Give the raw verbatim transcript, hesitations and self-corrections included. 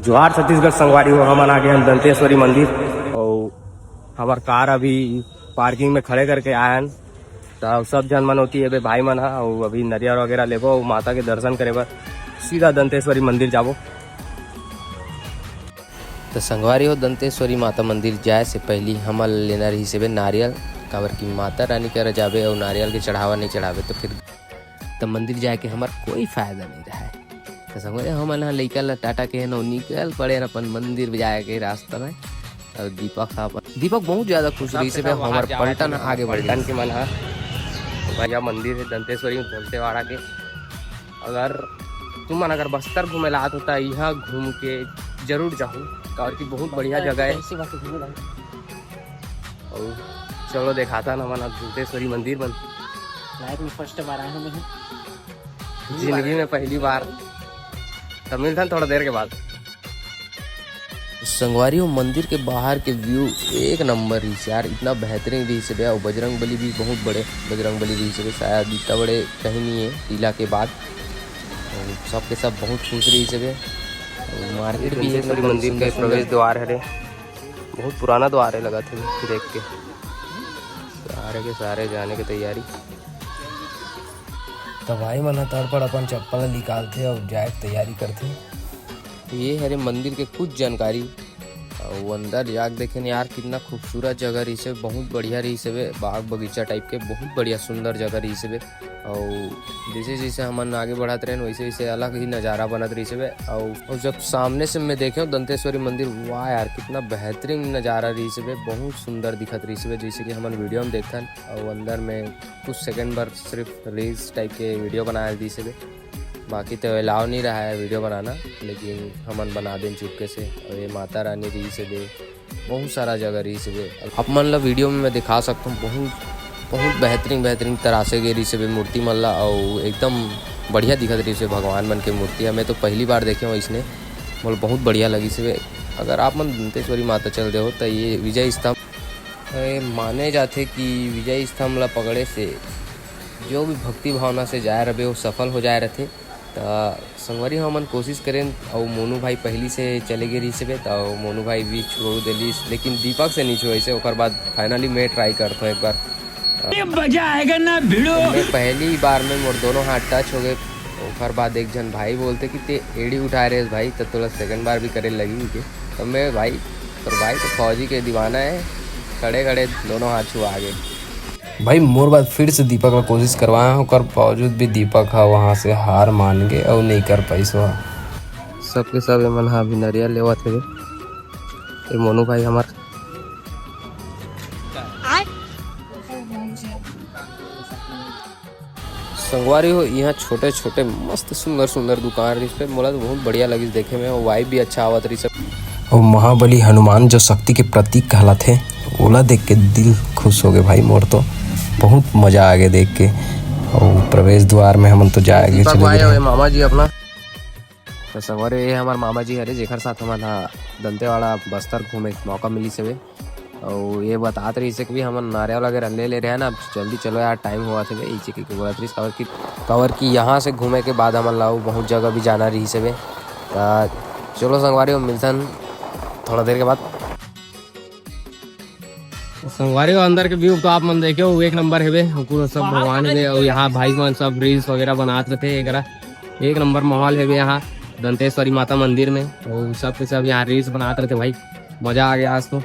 जोहार छत्तीसगढ़ संगवारी हो, हमन आ गे हन दंतेश्वरी मंदिर। अउ हमर कार अभी पार्किंग में खड़े करके आए हन। त सब झन मन होती है बे भाई मन ह, अउ अभी नरियर वगैरह लेबो अउ माता के दर्शन करे बर सीधा दंतेश्वरी मंदिर जाबो। त संगवारी हो, दंतेश्वरी माता मंदिर जाए से पहली हमन ला लेना रहिस हवे नारियल, काबर कि माता रानी करा जाबे अउ नारियल के चढ़ावा नहीं चढ़ाबे त फिर त मंदिर जाए के हमर कोई फायदा नहीं रहे। त संगवारी हो, हमन ह लइका ला टाटा के हन अउ निकल पड़े हन अपन मंदिर जाए के रास्ता में। अउ दीपक ह अपन, दीपक बहुत ज्यादा खुश रहिस हवे, हमर पलटन ह आगे बढ़ पलटन गे। के मन ह भैया मंदिर है दंतेश्वरी में भोलतेवाड़ा के। अगर तुमन अगर बस्तर घूमे ला आत हो त इहाँ घूम के जरूर जाहू, काबर कि बहुत बढ़िया जगह है। ऐसी बात घूमे ला। अउ चलो देखाथन हमन ह दंतेश्वरी मंदिर मन। लाइफ में फर्स्ट बार आए हन मैं। जिंदगी में पहली बार। त मिलथन थोड़ा देर के बाद। संगवारी हो, मंदिर के बाहर के व्यू एक नंबर रहिस यार, इतना बेहतरीन रहिस हवे। अउ बजरंग बली भी बहुत बड़े बजरंग बली रहिस हवे, शायद इतना बड़े कहीं नहीं है टीला के बाद। अउ सबके सब बहुत खुश रहिस हवे। अउ मार्केट भी एक नंबर मंदिर के सुंदर सुंदर। प्रवेश द्वार हरे, बहुत पुराना द्वार है लगत है देख के। सारे के सारे जाने के तैयारी। त भाई मन ह तड़पड़ अपन चप्पल ल निकालथे अउ जाए के तैयारी करथे। ये हरे मंदिर के कुछ जानकारी। अउ अंदर जाके देखेन यार, कितना खूबसूरत जगह रहिस हे, बहुत बढ़िया रहिस हे, बाग बगीचा टाइप के बहुत बढ़िया सुंदर जगह रहिस हे। अउ जैसे जैसे हमन आगे बढ़त रहेन, वैसे वैसे अलग ही नज़ारा बनत रहिस हे। अउ, अउ जब सामने से मैं देखेंव दंतेश्वरी मंदिर, वाह यार, कितना बेहतरीन नज़ारा रहिस हे, बहुत सुंदर दिखत रहिस हे, जैसे कि हमन वीडियो में देखथन। अउ अंदर में कुछ सेकंड भर सिर्फ रील्स टाइप के वीडियो बनाए दिस हे, बाकी तो अलाउ नहीं रहा है वीडियो बनाना, लेकिन हमन बना देन चुपके से। अउ ये माता रानी रहिस हे, बहुत सारा जगह रहिस हे। आप मन ला वीडियो में मैं दिखा सकता हूँ, बहुत, बहुत बेहतरीन, बेहतरीन तरासे गे रहिस हे मूर्ति मन ला, अउ एकदम बढ़िया दिखत रहिस हे भगवान मन के मूर्ति। मैं तो पहली बार देखे हूँ इसने, मोला बहुत बढ़िया लगिस हे। अगर आप मन दंतेश्वरी माता चल दे हो, तो ये विजय स्तंभ ए, माने जाथे कि विजय स्तंभ ला पकड़े से जो भी भक्ति भावना से जाए रबे, वो सफल हो जाए रथे। त संगवारी हो, हमन कोशिश करेन, अउ मोनू भाई पहली से चले गे रहिस हे, त मोनू भाई भी छुआ देलिस, लेकिन दीपक से नहीं छुआइस हे। ओकर बाद finally मैं ट्राई करथों एक बार। ये मजा आएगा ना भिड़ो। मैं पहली बार में मोर दोनों हाथ टच हो गए। ओकर बाद एक झन भाई बोलथे कि ते एड़ी उठाए रहे भाई, त तोला सेकंड बार भी करे लगी के। त मैं भाई, तोर भाई तो फौजी के दीवाना है, खड़े खड़े दोनों हाथ छुआ गे। भाई मोर बाद फिर से दीपक ला कोशिश करवाए, ओकर बावजूद भी दीपक हा वहाँ से हार मान गे अउ नहीं कर पाइस वहाँ। सबके सब एमन हा अभी नरियर लेवत हे। ये मोनू भाई हमार। संगवारी हो, यहाँ छोटे-छोटे मस्त सुंदर-सुंदर दुकान रहिस हे। मोला तो बहुत बढ़िया लगिस देखे में, अउ vibe भी अच्छा आवत रहिस हे। अउ महाबली हनुमान जो शक्ति के प्रतीक कहलाथे, ओला देख के दिल खुश हो गए भाई मोर तो। बहुत मजा आ गए देख के। अउ प्रवेश द्वार में हमन तो जाए के दीपक चले भाई गए। अउ मामा जी अपना। तो संगवारी, ये हमार मामा जी हरे, जेकर साथ हमन हा दंतेवाड़ा बस्तर घूमे के मौका मिलिस हवे। अउ ये बतात रहिस हे कि भी हमन नारियल वगैरह ले ले रहे हैं ना, अब जल्दी चलो यार, टाइम होवत हे, इसे कहिके बोलत रहिस, काबर कि, काबर कि यहाँ से घूमे के बाद हमन ला अउ बहुत जगह भी जाना रहिस हवे। त चलो संगवारी हो, मिलथन थोड़ा देर के बाद। संगवारी हो, अंदर के व्यू तो आप मन देखे हो, एक नंबर हेवे, हुकुर सब भगवान हेवे, अउ यहाँ भाई मन सब रील्स वगैरह बनात रहते एकरा। एक नंबर माहौल हेवे यहाँ दंतेश्वरी माता मंदिर में, अउ सब के सब यहाँ रील्स बनात रहते भाई, मजा आ गया आज तो।